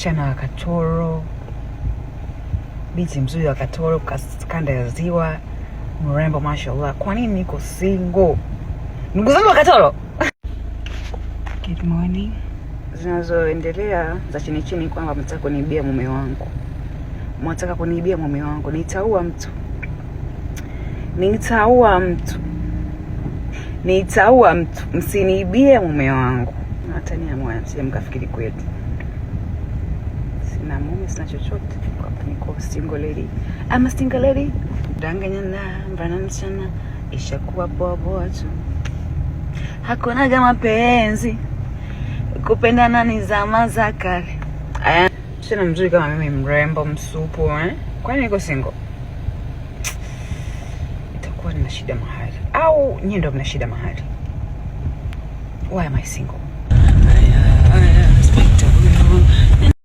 Msichana wa Katoro, binti mzuri wa Katoro, kanda ya Ziwa, mrembo mashallah. Kwa nini niko single? Ndugu zangu wa Katoro. Good morning. Zinazoendelea za chini chini kwamba mnataka kuniibia mume wangu, mnataka kuniibia mume wangu. Nitaua mtu, nitaua mtu, nitaua mtu. Msiniibie mume wangu. Natania moyo, msije mkafikiri kweli sina mume, sina chochote. Hapa niko single lady. I'm a single lady. Danganyana mvulana msichana, ishakuwa poa poa tu, hakunaga mapenzi, kupendana ni zama za kale. Aya, msichana mzuri kama mimi, mrembo msupu, eh? Kwani niko single? Itakuwa nina shida mahali, au nyie ndio mna shida mahali? Why am I single?